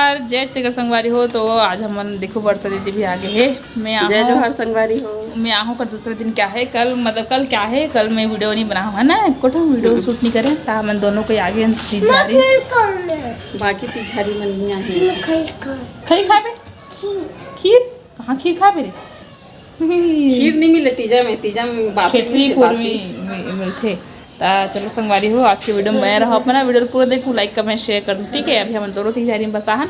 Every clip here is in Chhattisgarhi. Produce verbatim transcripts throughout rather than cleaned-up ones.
यार, जय छत्तीसगढ़ संगवारी हो। तो आज हमन देखो, वर्षा दीदी भी आगे हे। मैं जय आहों जोहार संगवारी हो। मैं आहों का दूसरा दिन क्या है, कल मतलब कल क्या है, कल मैं वीडियो नहीं बनाऊँ है ना, एको ठो वीडियो शूट नहीं करे, ता हमन दोनों को आगे तिजहारी। बाकी तिजहारी मन नहीं आहे। खई खाबे? खीर? कहाँ खीर खाबे रे? खीर नहीं मिले तीजा में, तीजा में बासी खिचड़ी मिलथे, कुरमी बासी। मि-, मिलथे। ता चलो संगवारी हो, आज के वीडियो में बने रहो, अपना वीडियो पूरा देखो, लाइक कमेंट शेयर कर दो, ठीक है। अभी हमन दोनों तिजहारी में बसाहन,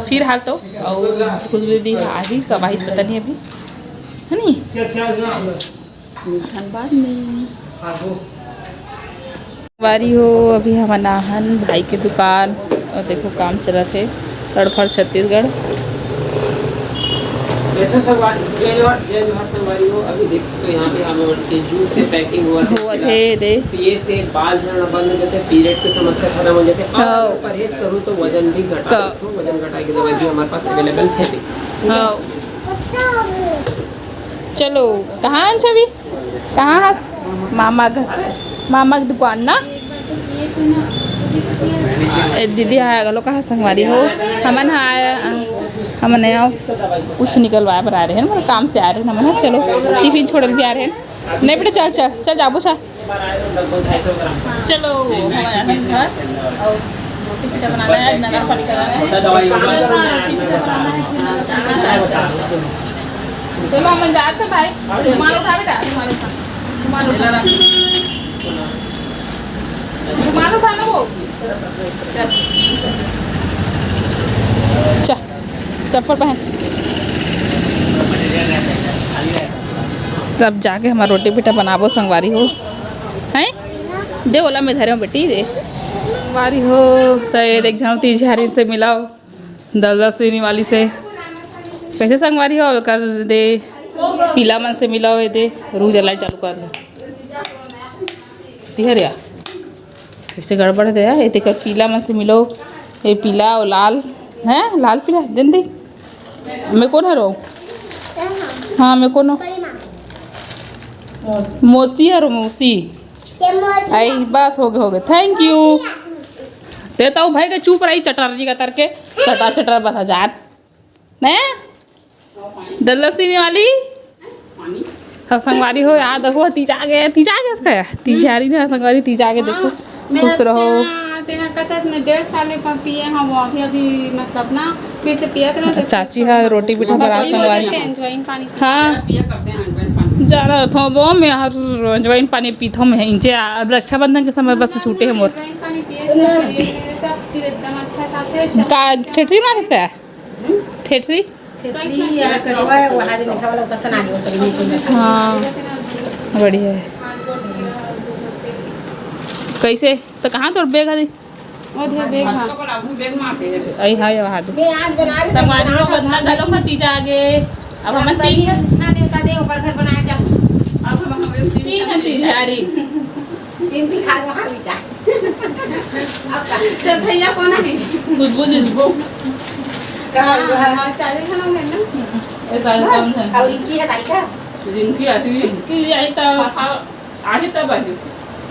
फिर हाल तो और खुद भी दी आही कब आही पता नहीं अभी, है नी? धनबाद में। संगवारी हो, अभी हमन आहन भाई के दुकान, और देखो काम चलत हे, तड़फड़ छत्तीसगढ़। जैसे संगवारी, जय जोहार, जय जोहार संगवारी हो। अभी देख सकते हो यहाँ पे हम लोगन के जूस के पैकिंग हुआ था। हुआ थे दे। पिए से बाल झड़ना बंद हो जाते, पीरियड की समस्या खत्म हो जाती है। और हाँ। अगर परहेज करूँ तो वजन भी घटा क- सकते हो, वजन घटाए की दवाई भी हमारे पास अवेलेबल है भी। हाँ। चलो, कहाँ हन छवि? कहाँ हस? मामा घर, मामा के दुकान ना। ए, दीदी हा घलो कहा संगवारी हो, हमन हा आया, हमन यहाँ कुछ निकलवाए बर आ रहे हैं, मतलब काम से आ रहे हैं हमन हा। चलो, टिफिन छोड़ल भी आ रहे हैं। नहीं बेटा, चल चल चल, जाबो सा। चलो, हमारे घर और रोटी पीठा बनाना है, नगर पालिका में। चलो, हम जाते भाई। रुमाल उठा बेटा, रुमाल उठा। रुमाल उठा। रुमाल उठा ना वो। चल। चल, चप्पल पहन। तब जाके हमार रोटी पीठा बनाबो संगवारी हो। हैं? दे ओला मैं धरे हूँ बेटी, दे। संगवारी हो, तो ये देख जाओ, तिजहारी से मिलाओ। दलदल सीनी वाली से। कैसे संगवारी हो, कर दे। पीला मन से मिलाओ, ये दे। रू जलाई चालू कर दे। तिहर या। कैसे गड़बड़ है यार, ये तेकर पीला मन से मिलो, ये पीला और लाल, हैं? लाल पीला, जल्दी। मैं कौन हरो? हाँ, मैं कौन हो? मौसी हरो, मौसी। आई, बस, हो गए, हो गए, thank you। ते तो भाई के चुप रही, चटर जी का तरके, चटर चटर बता जान। ने? दल्ला सीने वाली? हाँ, संगवारी हो, याद रखो, तीजा आ गए, तीजा आ गए इसका, तीजा आ रही ना, संगवारी, तीजा आ गए, देखो, हाँ, खुश रहो। तेरा, तेरा कसम में डेढ़ साल में पिए हैं वो, अभी, अभी, मतलब ना, फिर से पियत रहो, तो चाची, हाँ, रोटी पीठा बना, संगवारी। अजवाइन पानी पिए। हाँ। पिया करते हैं अजवाइन पानी। जाना था वो, मैं हर अजवाइन पानी पीता हूँ, मैं इंचे, अब रक्षाबंधन के समय बस छूटे हैं मोर। अजवाइन पानी पिए थे, मेरे सब चीज़ एकदम अच्छा साथ है। का ठेठरी मारे थे? ठेठरी? ठेठरी या कटवा है, वो हाथ में खावा लगता सना के ऊपर नीचे में। हाँ, बढ़िया है। कैसे? तो कहाँ तोर बैग है? ओ, दे बैग, हाँ। आई, हाँ, ये वहाँ दे। मैं आज बना रही हूँ। संगवारी हो, बदला घलो भतीजा आगे। अब हमन तीन जन। हाँ, देवता दे, ऊपर घर बनाया क्या? अब हम, हम तीन तीन जन जन तीन जा रही। तीन भी खा लो, हाँ, भी जा। चल, भैया कौन है? खुशबू दीदी। हाँ, हाँ, चालीस जन होंगे ना। ऐसा कम है। और इनकी है भाई का? जिनकी आती है, इनकी आई तब। हाँ, हाँ, आधी तब आधी।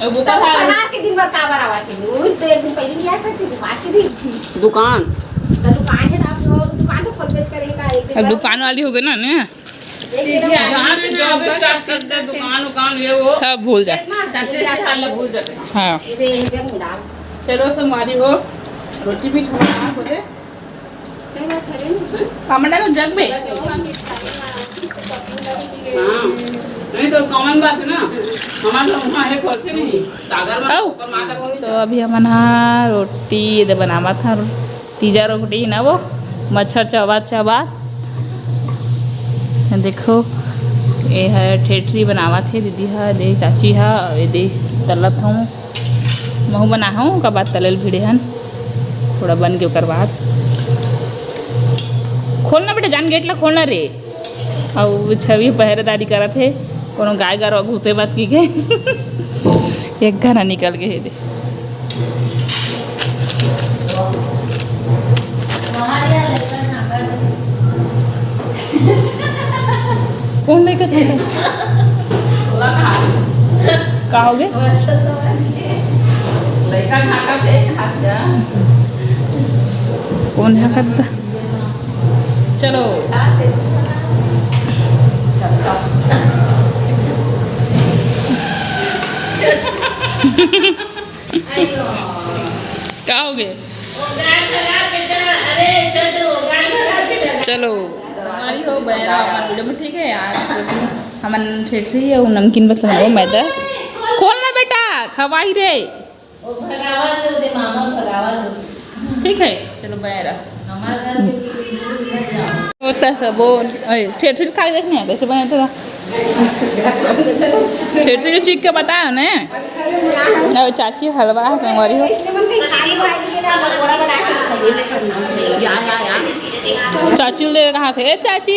अब वो तो पहाड़ के दिन भर काबर आवा थी? वो तो एक दिन पहले नहीं आ सकती थी, पास के दिन। दुकान। तो दुकान है, तो आप लोग दुकान तो खोल बेच करेगा एक दिन अब बाद। दुकान वाली हो गई ना, ने? जहाँ से जॉब स्टार्ट करते हैं, दुकान उकान ये वो। सब भूल जा। चश्मा, चश्मा भूल जाते हैं। हाँ। ये दे, ये जग में डाल। चलो, संगवारी हो, रोटी भी ठंडा हो जाए। सही बात है, नहीं? पापड़ डालो जग में। हाँ, नहीं तो कॉमन बात है ना, हमारे लोग वहाँ है, खोलते नहीं, सागर में आओ। ऊपर माता को नहीं तो अभी हमन हा रोटी ये दे बनावत हा, तीजा रोटी ना वो, मच्छर चबात चबात। देखो, ये है ठेठरी बनावत हे दीदी हा, दे चाची हा, ये दे तलत हूँ, महू बना हूँ, ओकर बाद तले ल भिड़े हन, थोड़ा बन के ओकर बाद। खोलना बेटा, जान गेट ला खोलना रे। अउ छवि पहरेदारी करत हे, कोनो गाय गरवा घुसे मत कहिके। एक घना निकल गे हे दे। कौन लेके चले? का हो गए? लड़का खाका थे, खा जा। कौन है कद्दा? चलो। का हो गए? चलो। हमारी हो बैरा अपन वीडियो में, ठीक है यार। हमन ठेठरी है, वो नमकीन बस हमन वो मैदा। खोल ना बेटा, खवाई रे। ठीक है, चलो बैरा। होता सब वो, ए, ठेठरी खा के देखने हैं, कैसे बने तेरा? ठेठरी के चीख के बताओ ने। अब चाची हलवा संगवारी हो। चाची ले कहा थे, ए चाची,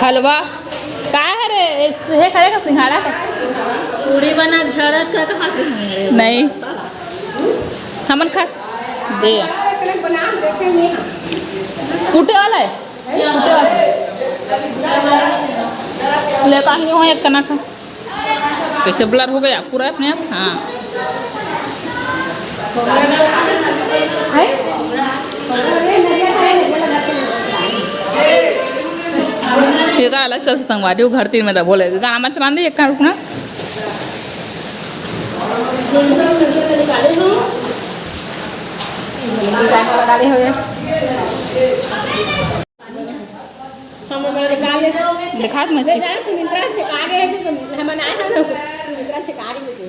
हलवा का है रे? ए, हे करे का सिंघाड़ा का? पूड़ी बना झड़क का कहाँ से है? नहीं, हमन खा दे। फूटे वाला है, फूटे वाला। ले पानी हो एक कना खा। कैसे ब्लर हो गया पूरा अपने आप? हाँ। ये का अलग से संगवारी हो घर तीन में तो बोले गाना मत चलान दे, एक का रुकना। हम ओकरा निकाल लेते हैं। दिखात मच्छी। बेचारा सुमित्रा छिपा गए हैं, जो हम आए हैं ना, सुमित्रा छिपा गई है।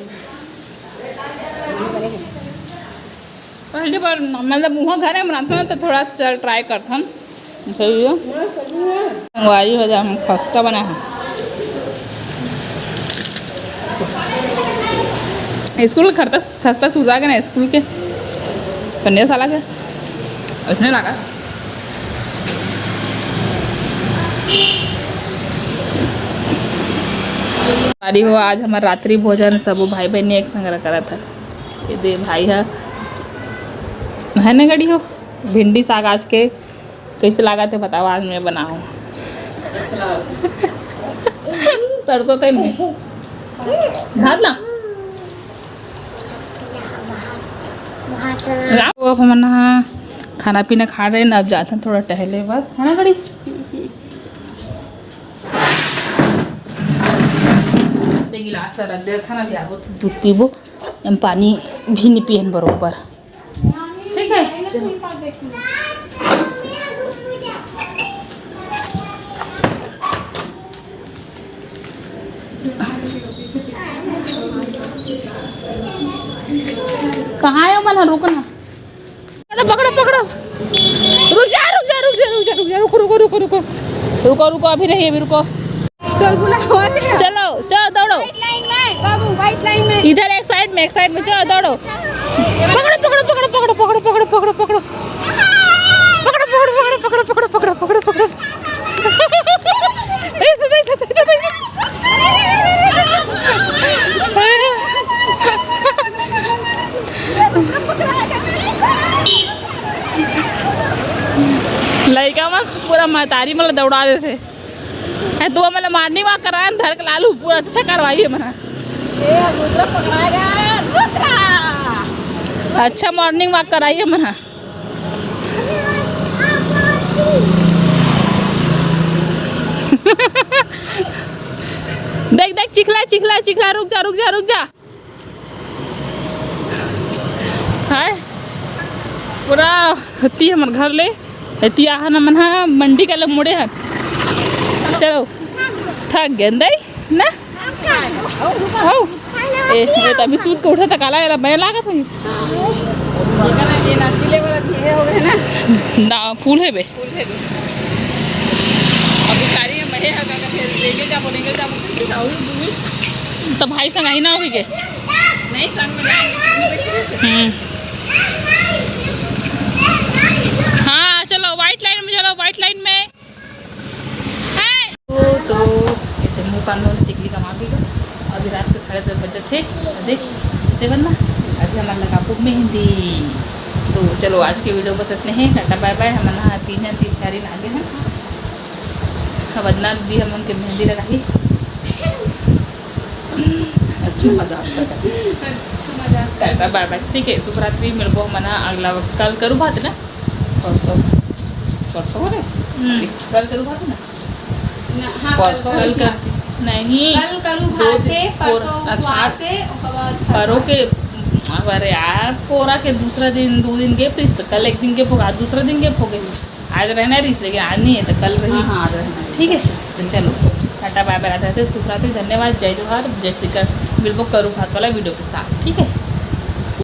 पहली बार मतलब वहाँ घर में बनाते हैं तो थोड़ा सा ट्राई करते हैं। सही है। संगवारी हो जा, हम खस्ता बना है। स्कूल खस्ता, खस्ता सुधा के ना स्कूल के कन्या साला के। उसने लगा। अरे हो, आज हमार रात्रि भोजन सबो भाई बहन एक संग करा था। ये दे भाई है, है ना गड़ी हो, भिंडी साग आज के कैसे लगा थे बताओ, आज मैं बनाऊँ सरसों तेल में भात ना। राम, वो अब हमन ह खाना पीना खा रहे ना, अब जाथन थोड़ा टहले बर, है ना गड़ी? ते गिलास ला रख दे था ना, जाबो तो दूध पीबो, हम पानी भी नहीं पियन बरोबर। ठीक है, चलो। कहाँ है मन? रुको ना, पकड़ो, पकड़ो, पकड़ो। रुक जा, रुक जा, रुक जा, रुक जा, रुक जा, रुको, रुको, रुको, रुको, रुको, रुको, अभी नहीं, अभी रुको। चल, बुला, होते हैं। चलो, चलो, दौड़ो। White line में, बाबू, white line में। इधर एक साइड में, एक साइड में, चलो, दौड़ो। पकड़ो, पकड़ो, पकड़ो। पकड़ो, पकड़ो, पकड़ो, पकड़ो, पकड़ो। पकड़ो, पकड़ो, पकड़ो, पकड़ो, पकड़ो, पकड़ो, पकड़ो। लइका मन पूरा महतारी मन ला दौड़ा देथे। ए, तू हमन ला morning walk कराए धर के लालू, पूरा अच्छा करवाई है मना। अच्छा morning walk कराई है मना। देख, देख, चिखला, चिखला, चिखला, रुक जा, रुक जा, रुक जा। हाय, पूरा हत्ती हमर घर ले, हत्ती आहा न मन हा मंडी का लग मुड़े हन। चलो, थक गए दई ना। आओ। ए, ए, तभी सूत के उठा था, काला एला मैं लागत हूँ। ये ना, ये ना, ये ना, ये हो गए ना। ना, फूल है बे। फूल है बे। अब बेचारी है, मैं है, अगर फिर लेके जाबो, लेके जाबो, फिर जाओ, दूर। तो भाई संग आई ना होगी के? नहीं, संग में जाएंगे। हम्म। हाँ, चलो, white line में चलो, white line में। तो, तो, ये तो मुंह कान में टिकली कमा के गए। अभी रात के साढ़े दस बजे थे, बजे, सेवन ना। अभी हमन लगाबो मेहंदी। तो चलो, आज के video बस इतने ही। Tata bye bye। हमन हा तीन जन, तीन चार जन आगे हैं। अब अदना भी हमन के मेहंदी लगाही। अच्छा मजाक करता। अच्छा मजाक करता। बाय बाय, ठीक है, शुभ रात्रि, मिलबो हमन ह अगला वक्त। कल करू भात ना, परसों, परसों हो रे, हम्म। कल करू भात ना। ना, हाँ, परसों कल करू का भात। नहीं, कल करू दो भात दिन, है, परसों अच्छा, उपवास है, ओकर बाद परो के, अरे यार, पोरा के दूसरा दिन, दो दिन के प्रीत, कल एक दिन के भोग, आज दूसरा दिन के भोग है। आज रहना रिहिस, लेकिन आज नहीं है, तो कल रही। हाँ, हाँ, आज रहना है। ठीक है, तो चलो, टाटा, बाय बाय, राधे राधे, शुभ रात्रि, धन्यवाद, जय जोहार, जय श्री कृष्ण। मिलबो करू भात वाला वीडियो के साथ, ठीक है।